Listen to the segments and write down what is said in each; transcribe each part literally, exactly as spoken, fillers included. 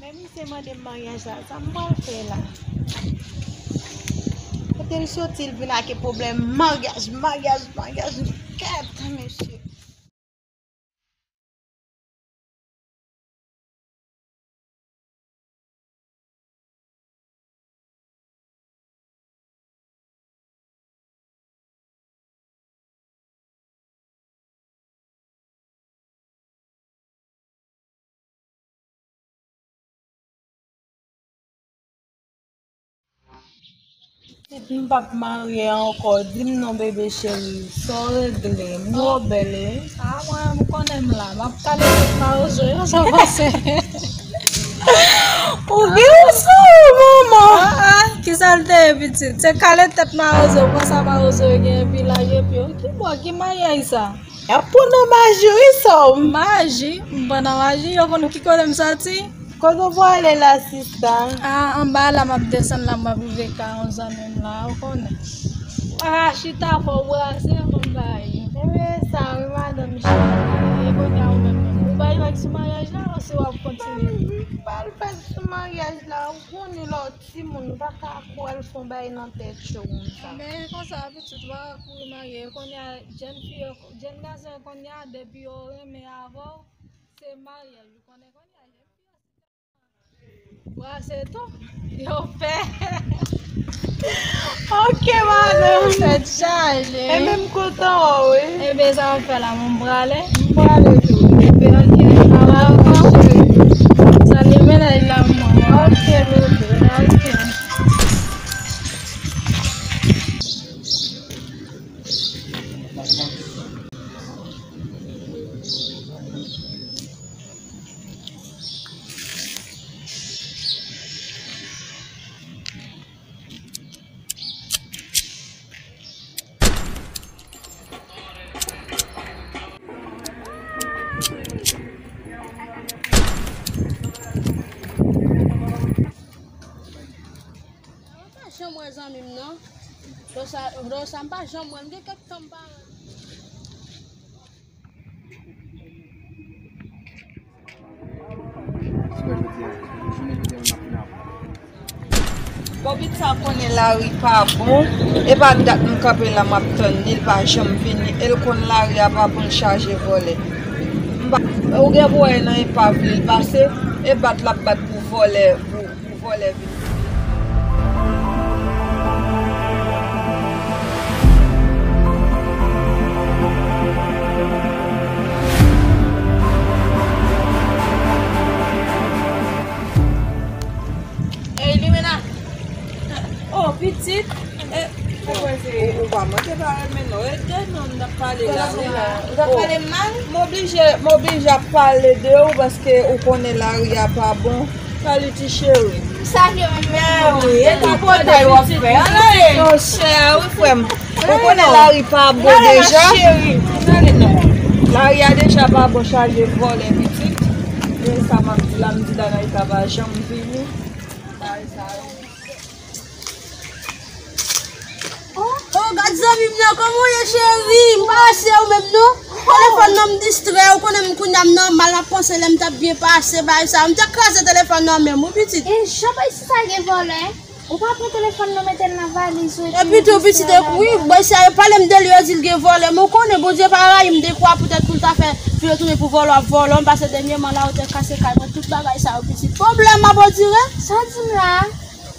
Men misye mande m maryaj la, sa m pral fè la? Kote l soti, l vin ak pwoblèm maryaj, maryaj, maryaj, kèt, mesye. Epi m p ap marye ankò. Di m non, bebe cheri, sa w regle? M gwo bèl, wi. A, mwen, m konnen m la. M ap kale tèt mawozo yo, sa pase. Ou gen yon sou, manman. A, a, ki sa l te ye, pitit? Se kale tèt mawozo, pran sa mawozo yo gen, epi lage pye w. Ki bò, ki maryaj sa? Y ap pran nan maji, wi, sè m. Maji? M pran nan maji, yo konn ki kote m soti? Kote w vwale la, sista? A, anba la, m ap desann la, m ap rive kay yon zanmi m la, ou konnen. Pa chita, fò w brase, fò m bay. Ebyen, sa, wi, madanm cheri. E kounye a, ou menm, menm, ou bay vag sou maryaj la, osi w ap kontinye? M pa al fè sou maryaj la, ou konnen lè w timoun, ou pa ka kouri al fè yon bagay nan tèt yo konsa. Ebyen, konsa, pitit, ou pa ka kouri marye. Kounye a, jèn fi yo, jèn gason yo kounye a, depi yo renmen avè w, se maryaj. Ou konnen kounye a, jèn fi yo, brase tou, yo pè. Ok, madanm. Tèt chaje. E menm kontan wè w, wi. Ebyen, sa w ap fè la, mwen prale. M prale tou. Ebyen, ok, m ap prale. Salye mennaj la, mwen. Ok, bebe. Ok. Mwen pa janm wè zanmi m nan. Lè sa, lè sa m pa janm wè l. M gen kèk tan m pa wè l. Bon, pitit sa konnen lari pa bon. E pa dat m kanpe la, m ap tann li, l pa janm vini. E l konn lari a pa bon, l chaje vòlè. M pa, ou gen pou wè nan epav li, l pase, e bat l ap bat pou vòlè, pou, pou vòlè vin. Ey, Limena! Oh, pitit! Eh, ou, ou pa manke pa renmen non. Ede non, m t ap pale la, wi. Ou t ap pale m mal? M oblije, m oblije ap pale de ou paske ou konnen lari a pa bon. Salut, ti cheri. Salut, maman. Wi, e tripotay w ap fè. Ann ale. Monchè, wi, frè m. Ou konnen lari pa bon deja. Ann ale, ma cheri. Ann ale, non. Lari a deja pa bon, chaje vòlè, pitit. E sa m ap di la, m di Danaïka pa janm vini. Bagay sa yo. Oh, oh, gad zanmi m nan, kòman w ye, cheri? M pa wè se ou menm, non. Telefòn nan m distrè, ou konnen m kounye a m nan mal, m ap panse lè m t ap byen pase, bagay sa yo. M te kraze telefòn nan menm, wi, pitit. E jan bay si sa gen vòlè? Ou pa pran telefòn nan, mete l nan valiz ou, epi tou, pitit, wi, bay sa yo pale m de li, yo di l gen vòlè, men ou konnen Bondye pa rayi m dekwa poutèt pou l ta fè fi yo tounen pou vòlè, ap vòlè, m pase dènyèman la, yo te kase kay mwen, tout bagay sa yo, pitit. Pwoblèm ap andire. Sa w di m la?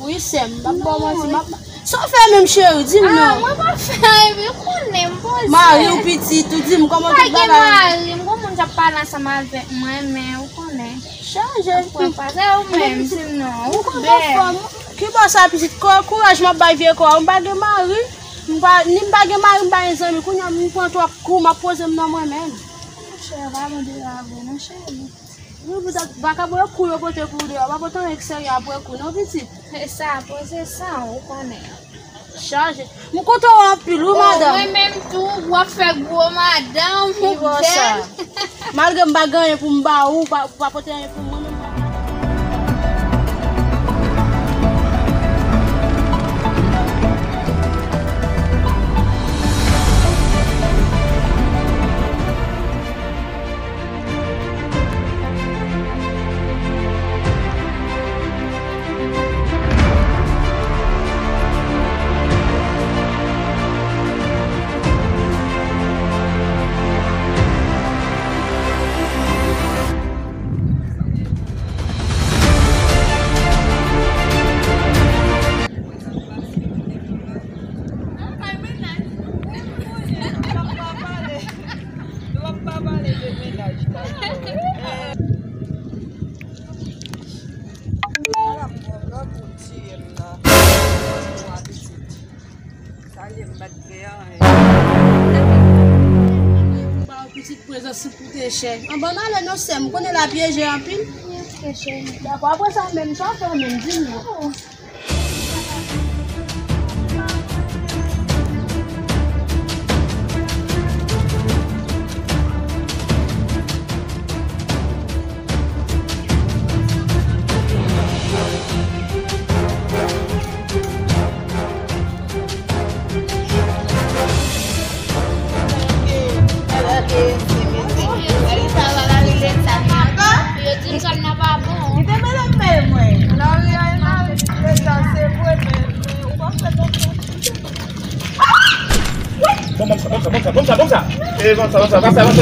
Wi, sè m, m ap ba w manti, m ap, sa w fè menm, cheri? Di m non. Ah, mwen pa fè anyen, men ou konnen, m poze. Mari w pitit, ou di m kòman tout bagay. Pa gen mari, m gon moun k ap pale ansanm avèk mwen, men ou konnen. Chaje. Ou pa fè ou menm, di m non. Ou konnen fanm. Ki bò sa, pitit? Kouraj m ap bay vye kò a. M pa gen mari. M pa, ni m pa gen mari, m pa gen zanmi. Kounye a m pran twòp kou, m ap poze m nan mwen menm. Monchè, pa mande la vre non, cheri. Wi, poutèt vakabon yo kou yo pote pou ou deyò, pa pote anyen k serye apre kou non, pitit. E sa, poze san, ou konnen. Chaje. M kontan w anpil, wi, madanm. Mwen menm tou, w ap fè gwo madanm, ou bèl. Malgre m pa gen anyen pou m ba ou, ou pa, ou pa pote anyen pou mwen menm. Ala m pran lòt pou tiye m nan. Ou abitit. Salye m pa t gen anyen. M ba w pitit prezans sou koute chè. Anban n ale non sè m, konnen l ap pyeje anpil. Dakò, apre sa menm, sa w fè w menm, di m non. Yo di m sa n nan pa bon. Bon, bon, bon, bon, bon, bon, bon, bon, bon. Eh, bon, sa, bon, sa, bon, sa, bon, sa.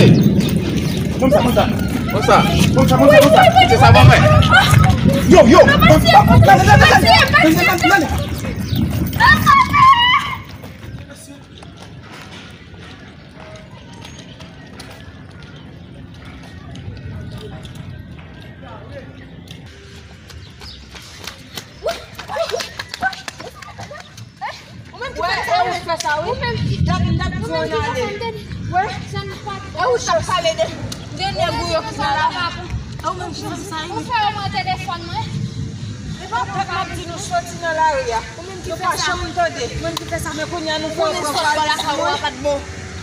Bon, sa, bon, sa. Bon, sa, bon, sa, bon, sa. Se sa, bon, mwen. Yo, yo, bon, bon, bon, gade, gade, gade. Gade, gade, gade. Ou menm ki fè sa, wi. Ou menm ki, ou menm ki fè sa, m tande. Wè. E ou t ap pale de, de nèg ou yo ki nan la. E ou menm ki fè sa, wi. Ou fè yo pran telefòn mwen. E pa pèp m ap di nou soti nan lari a. Ou menm ki fè sa. Nou pa janm tande. Ou menm ki fè sa. Men kounye a nou fè yo pran valiz mwen.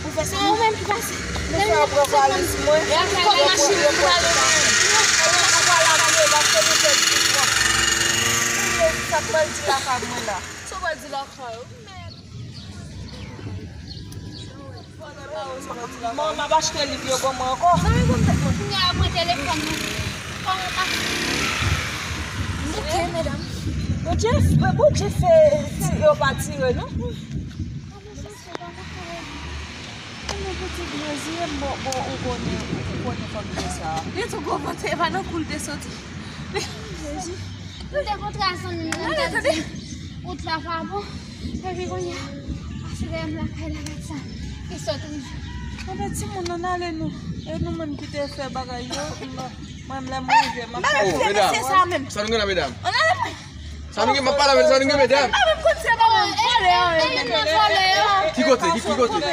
Ou fè sa. Ou menm ki pase. Nou fè yo pran valiz mwen. Yo pran machin pou pale nan. Yo pran lakay yo paske nou pèdi pouvwa. Mezanmi, sa k pral di lakay mwen la. Sa w pral di lakay ou? Mèd. Bon, m ap achte liv yo ban mwen ankò. Zanmi, bon, kounye a yo pran telefòn mwen. Kòman w pa... Ok, medam. Bondye, Bondye fè ti, yo pa tire, non? Kòman pitit Jezi, bon, bon, ou konnen, ou konnen fanmi sa. Li tou gwo vant, e pa nan kou l te soti. Jezi. M te kontre a zanmi m nan, m t ap di wout la pa bon. Epi kounye a, pase dèyè m lakay la, gad sa ki sòt rive. Anben timoun, ann ale nou. E nou menm ki te fè bagay yo, m, mwen lè m rive, m ap fè yo. Medam, sa nou gen la, medam? Ann ale mwen. Sa nou gen, m ap pale avè l, sa nou gen, medam? M pa menm konn se pa mwen vòlè yo, yo menm. Ki kote? Ki, ki kote? La,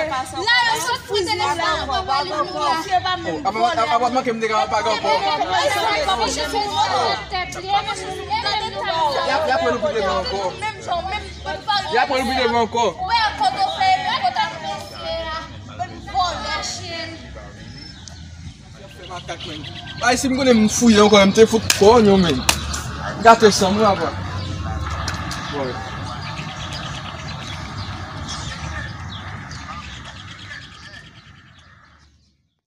yo sot pran telefòn nan, pran valiz nou la. Apa, apa, apa manke m te ka pa gen ankò. Y ap, y ap pran nou pou devan ankò. Y ap pran nou pou devan ankò. Ay, si m konnen m fouye ankò, m te fout kò yo, men. Gate san mwen, apa. Bon.